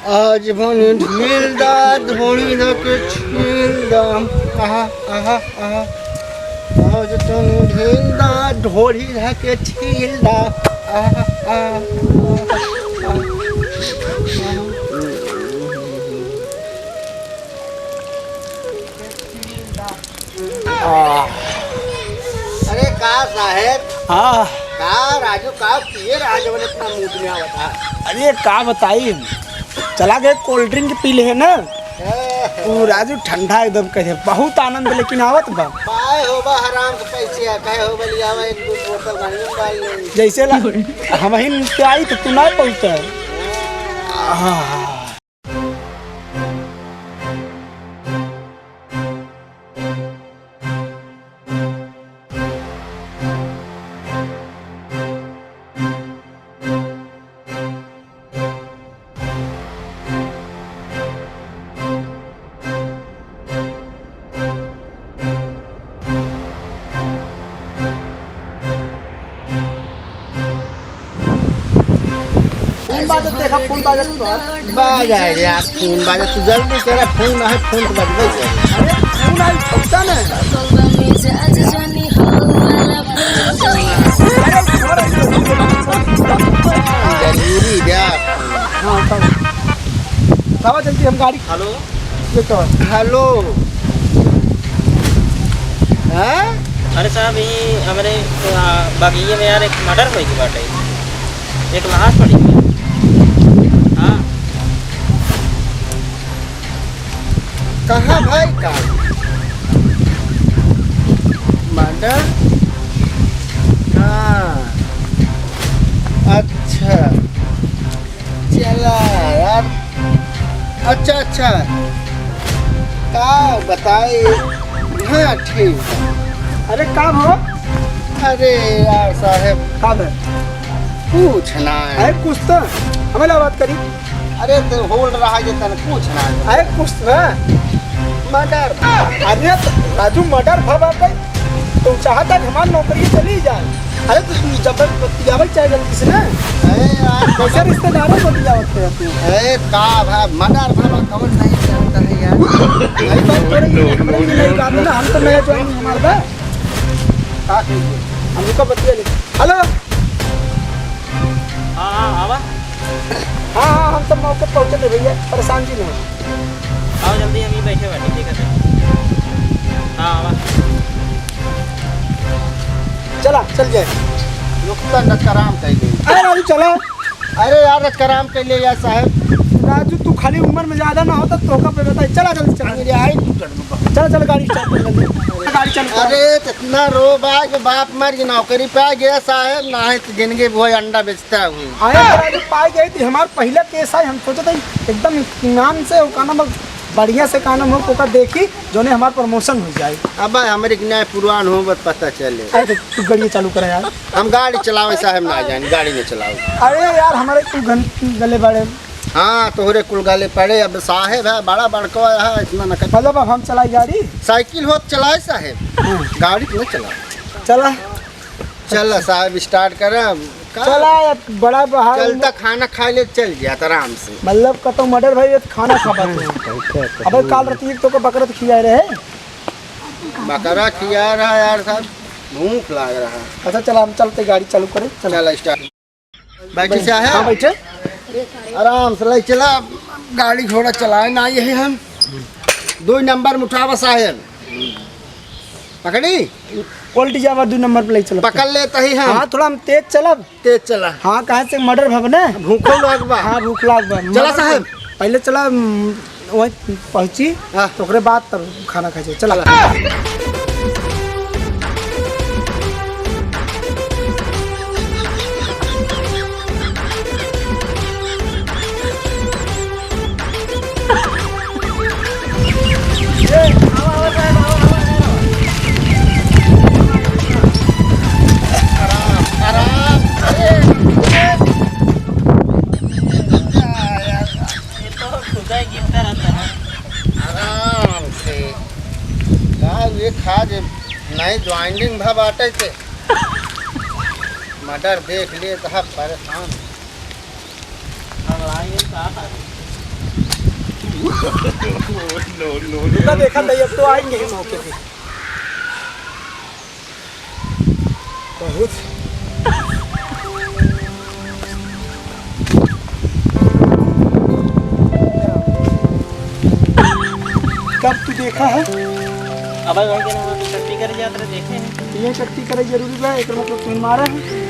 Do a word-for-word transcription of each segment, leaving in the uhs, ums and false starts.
आज बन ढील दा, ढोली धके छील दा। आहा, आहा, आहा। आज तन ढील दा, ढोली धके छील दा। आहा, आहा, आहा। आह। अरे का साहेब? हाँ। का राजू, का पिए रहा जवन इतना मूड में आवत है? अरे का बताई, चला गए कोल्ड ड्रिंक पी ले है ना, ए। वो राजू ठंडा एकदम कहे, बहुत आनंद लेकिन आवत बा। पाए हो बा हराम के पैसे है, कहे हो बा लियावा एक दो बोतल बढ़िया डाल ले। जैसे ला, हम ही पे आई तो तू ना पहुँचता। आह। फोन बाजत, देखा, फोन बाजत तो है। बाजा है यार, फोन बाजत, तू जल्दी करा, फोन है, फोन तो बजबे करे। अरे, फोन आई, उठा ना। अरे, जरूरी यार। हाँ, उठाओ। उठावा जल्दी, हम गाड़ी हेलो। ये तो है। हेलो। हाँ? अरे साहब, ये हमरे, आ, बगिये में यार एक मर्डर होई के बाटे। एक लाश पड़ी है। हाँ। कहाँ भाई का? मर्डर? हाँ। अच्छा। चला यार। अच्छा, अच्छा। का बताई? हाँ, ठीक। अरे, का भवा? अरे यार साहेब। का भवा? कुछ ना है। अरे, कुछ तो हमें ना बात करी। अरे, तो होल रहा ये तन कुछ ना है। अरे, कुछ ना। मर्डर। अरे, तो राजू मर्डर भवा गई। तू चाहता है हमारी नौकरी चली जाए? अरे, तो तू जब बतियावे चाहे जल्दी से ना। अरे यार, कैसे रिश्तेदारों को बतियावत है तू? अरे, का भा-, मर्डर भवा कौन नहीं जानता है यार? नहीं बात हो रही है, हमरे लिए नहीं बात ना, हम तो नया ज्वाइन हमारे बा। का कहिए? हम लोग का बतिया नहीं। हेलो। हाँ, हाँ, आवा। हाँ, हाँ, हम सब मौके पहुँचे थे भैया, परेशान जी नहीं। आओ जल्दी, हम ही बैठे बाटी, देखत है। हाँ, आवा। चला, चल जाए। रुकता न, आराम कर ले। अरे राजू, चला। अरे यार, आराम कर ले यार साहेब। राजू, तू खाली उम्र में ज्यादा ना होता, तोका पे बताई। चला जल्दी, चला। अरे आई। चला, चला, गाड़ी start कर ले। गाड़ी चालू कर। अरे, इतना रो बा कि बाप मर के नौकरी पे आ गया साहेब, ना है तो जिंदगी वो अंडा बेचता हूँ। आया तो राजू पाए गए थे, हमार पहला केस आए, हम सोचत हई एकदम इत्मीनान से, वो का नाम, बढ़िया से का नाम हो, ओका देखी, जोने हमार promotion हो जाए। अब हमरे के न्याय पुरवान हो, बस पता चले। अरे तो तू गाड़ी चालू करे यार। हम गाड़ी चलावे साहेब ना जान, गाड़ी नहीं चलावे। अरे यार, हमारे तू गन-, गले बड़े। हाँ, तोहरे कुल गले पड़े, अब साहेब है, बड़ा बड़को है, इतना न कर। मतलब अब हम चलाई गाड़ी? साइकिल हो तो चलाए साहेब, हाँ। गाड़ी तो न चलाए। चला। चल साहेब, start कर अब। का? चला, अब बड़ा बाहर चलता, खाना खा ले, चल जात आराम से। मतलब कतो मर्डर भाई, ये तो खाना खा पाते हैं। अबे काल रात तोका बकरा तो खियाए रहे। बकरा खिया रहा यार साहब, भूख लाग रहा। अच्छा चला, हम चलते, गाड़ी चालू करें, चला। चला start। बैठी साहेब। हाँ, बैठे। आराम से ले चला, गाड़ी घोड़ा चलाए ना, यही हम दो नंबर में उठावा साहेब। पकड़ी? उल्टी जावा, दो नंबर पे ले चला। पकड़ लेता ही हम। हाँ, थोड़ा हम तेज चलब। तेज चला। हाँ, काहे से मर्डर भवन है। भूखो लाग बा। हाँ, भूख लाग बा। चला मर्डर साहेब। पहले चला, उम, वहीं पहुँची, हाँ। तो ओकरे बाद तब खाना खाई, चला। चला। आराम, आराम। अरे, ये तो खुदा ही गिरता रहता है। आराम से। का ये खा जे नहीं ज्वाइनिंग भा बाटे ते। मर्डर देख लिए तो हम परेशान। अब आइए साहब। No, no, no। तो देखा था, अब तो आएंगे ही मौके पे। बहुत। कब तू देखा है? अब वही के ना, वहाँ पे टट्टी करे जात रहे, देखे हैं। ये टट्टी करे जरूरी बा, एकर मतलब तू मारा है।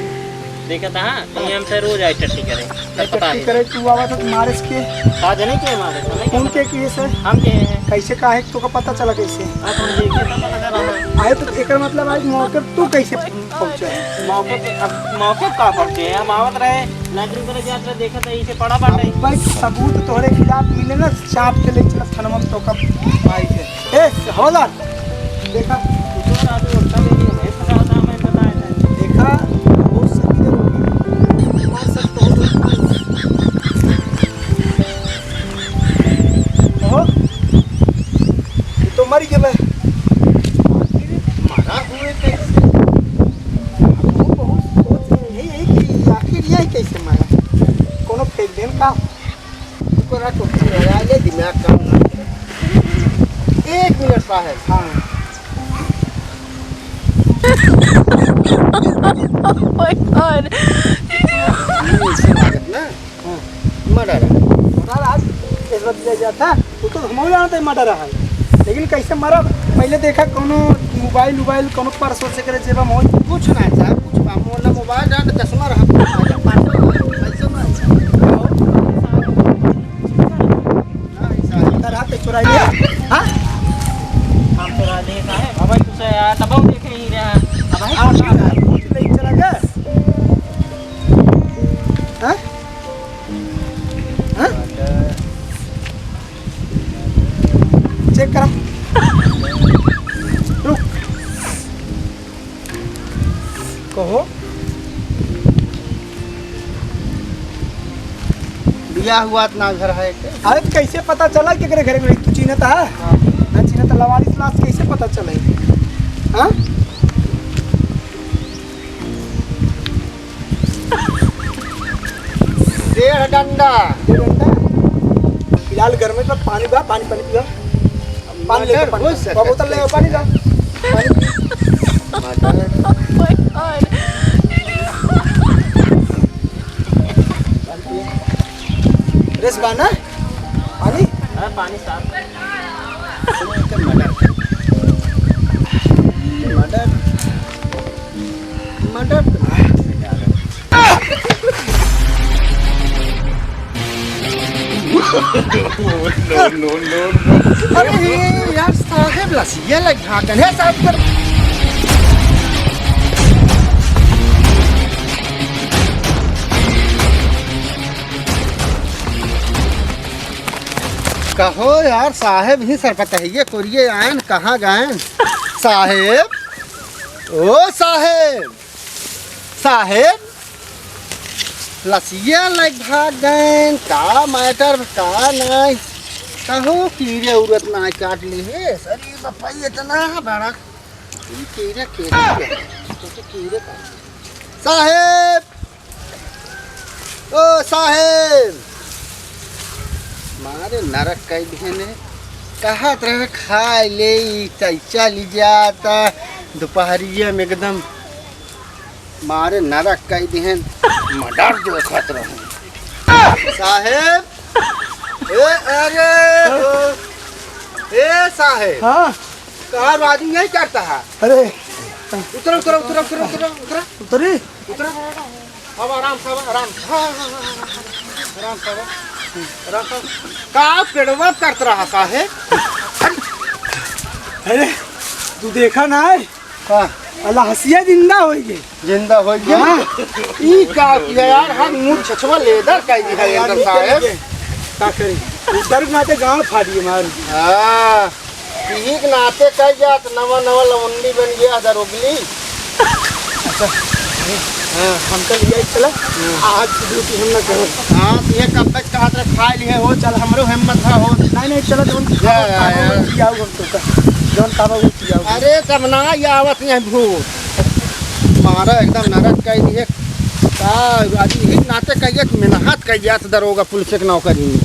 देखा था, हाँ? ये हमसे रोज आए टट्टी करे। ये पता टट्टी है। करे, तू आवा था, तो मारे इसके। का जाने के मारे, हमें क्या फोन पता? के किए से? हम के हैं। कैसे, काहे, तोका पता चला कैसे? अब हम देखे तो पता चला है। आए तो एकर मतलब आज मौके तू कैसे पहुँचा है? मौके पे, अब मौके का पहुँचे हैं? हम आवत रहे, लाइब्रेरी करे जात रहे, देखा था, इसे पड़ा बाटे। अब भाई, सबूत तोहरे खिलाफ मिले ना, चाप के ले चला थाना में, तोका भाई से। ए, हवलदार, देखा। कुछ और आदमी होता भी नहीं है, पता होता हमें पता है। देखा, बहुत सही जरूरी है। तुम्हारे साथ तो हो सकता है। ओहो, ये तो मर गया। मरा हुए कैसे? अब वो बहुत सोच रहे हैं यही कि आखिर ये कैसे मरा? कोनो फेंक देन का? तू करा तो लगा ले, दिमाग काम ना करे। एक मिनट साहब। हाँ। Oh my God। ये ऐसे लागत ना। हाँ। मर्डर है। मर्डर आज इस वक्त ले जाता, वो तो हम जानते हैं मर्डर है। लेकिन कैसे मरा? पहले देखा कोनो मोबाइल, मोबाइल, कोनो पर्स वर्स करे जेबा में हो? कुछ ना साहब, कुछ बा, मोर ना मोबाइल रहा, ना चश्मा रहा। पैसा बा। नहीं, साहब। अंदर हाथ चुरा लिया। हाँ? हम चुरा लिए साहब। अब भाई तुझे यार, तब हम देखे ही रहे। अब भाई आप कुछ नहीं चला गया। हाँ? हाँ? चेक करा। रुक। कहो। बियाह हुआ त ना घर है के? अरे, तो कैसे पता चला केकरे घरे में? तू चिन्हत है? हाँ। ना चिन्हत, लवारिस लाश कैसे पता चले? हाँ? डेढ़ डंडा। डेढ़ डंडा? फिलहाल घर में तो पानी बा, पानी, पानी पिया। पानी ले, मर्डर पानी। हो सकता है। बोतल ले, पानी ला। पानी पी। मर्डर। Oh my God। रेस बा ना? पानी? अरे पानी साफ। Murder. Murder. Murder. No, no, no, no। अरे यार, साहेब लसिया लग भागन है, साहेब कर। कहो यार, साहेब ही सरपत है, ये कोरिये आयन, कहाँ गयन? साहेब, ओ साहेब, साहेब, लसिया लग भाग गएन, का मैटर, का नाई? कहो कीड़े उड़त नाई काट ली है, सरी बप्पा इतना बड़ा, ई कीड़े, कीड़े, कीड़े, कीड़े का? साहेब, ओ साहेब, मारे नरक कई दिहने, कहत रहे खाए ले, ई चैचा ली जाता, दोपहरिया में एकदम मारे नरक कई दिहन, मर्डर देखत रहूं। साहेब, ए, अरे, ओ, ए, साहेब। हाँ। कहाँ आदमी नहीं चढ़ता है? अरे। उतरो, उतरो, उतरो। उतरी? उतरो। अब आराम से, आराम से। हाँ, हाँ, हाँ, हाँ, हाँ। आराम से, आराम से। का पेड़वा करत रहा, साहेब? अरे, तू देखा ना है? हाँ। अल्लाह हसिया जिंदा होइ गए। जिंदा होइ गए? हाँ। ई का किया यार, हम मुँह छछवा लेदर कइ दिया अरे यार, अंदर निकल साहेब। गए। का करी? डर नाते गांड फाड़ी मार। हाँ। यही के नाते कह जात, नवा नवा लवंडी बन गया दरोगली। अच्छा। हाँ। हम तो लिया चला। हाँ। आज की ड्यूटी हम ना करो। हाँ, तो ये कब तक कहत रहे, खा लिए हो, चल हमरो हिम्मत है हो। नहीं, नहीं, चलो, जौन या, या, या। खाओ, हम तो का। जौन खावा वो पियाओ। अरे, तब ना, ये आवत नहीं है भूत। मारा एकदम नरक कह दिए। का, आज यही नाते कहिए कि मेहनत कह जात दरोगा पुलिस के नौकरी में।